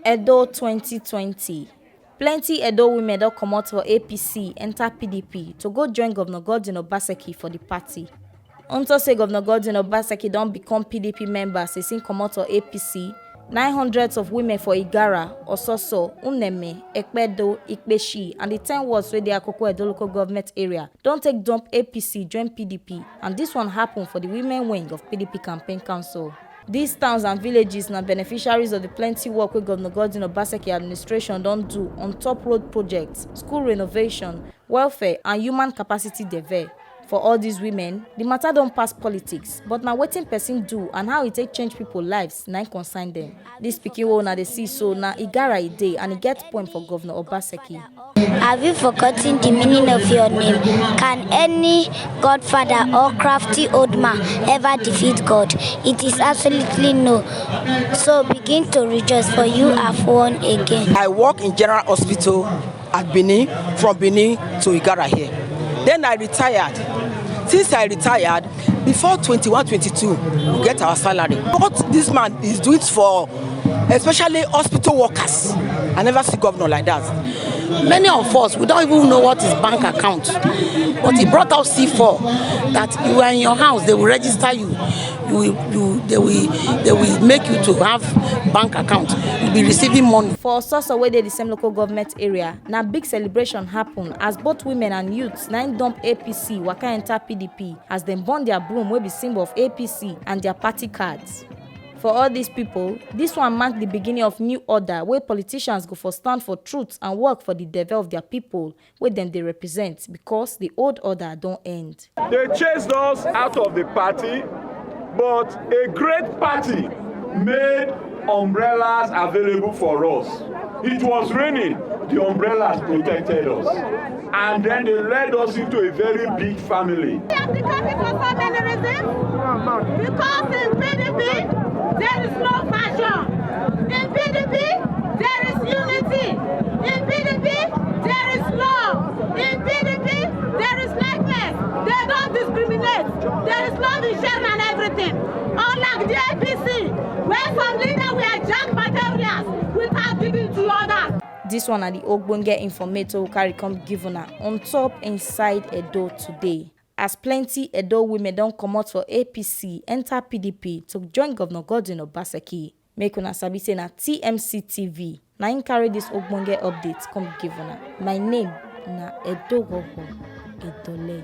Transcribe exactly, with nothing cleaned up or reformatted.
Edo twenty twenty. Plenty Edo women don comot for A P C enter P D P to go join Governor Godwin Obaseki for the party. Unto say Governor Godwin Obaseki don become P D P member since he comot for A P C, nine hundreds of women for Igara, Ososo, Uneme, Ekpedo, Ikpeshi and the ten wards wey dey Akoko Edo local government area don take dump A P C join P D P, and this one happen for the women wing of P D P campaign council. These towns and villages na beneficiaries of the plenty work wey Governor Godwin Obaseki administration don do on top road projects, school renovation, welfare and human capacity development. For all these women, the matter don pass politics, but na wetin person do and how e take change people lives na im concern them. This pikin wey una dey see so na Igara e dey, and e get poem for Governor Obaseki. Have you forgotten the meaning of your name? Can any godfather or crafty old man ever defeat God? It is absolutely no. So begin to rejoice, for you have won again. I work in General Hospital at Benin, from Benin to Igara here. Then I retired. Since I retired, before twenty-one twenty-two, we get our salary. What this man is doing for especially hospital workers, I never see governor like that. Many of us, we don't even know what is bank account. But he brought out C four, that you are in your house, they will register you. You will, you, they will, they will make you to have bank account. You'll be receiving money. For Ososo wey dey the same local government area, na big celebration happen as both women and youths na im dump A P C waka enter P D P, as dem burn their broom wey be symbol of A P C and their party cards. For all these people, this one mark the beginning of new order wey politicians go for stand for truth and work for the development of their people wey dem dey represent, because the old order don end. They chased us out of the party, but a great party made umbrellas available for us. It was raining, the umbrellas protected us. And then they led us into a very big family. We have become people for many reasons. Because in P D P, there is no fashion. In P D P, there is unity. In P D P, there is love. In P D P, there is likeness. They don't discriminate. There is love in sharing and everything. Unlike the A P C, where some leaders were jack materials without giving to others. This one na the ogbonge informate we carry come give una on top inside Edo today. As plenty Edo women don comot for A P C enter P D P to join Governor Godwin Obaseki. Make una sabi say na T M C T V na im carry this ogbonge update come give una. My name na Edo Gogo Edoleni.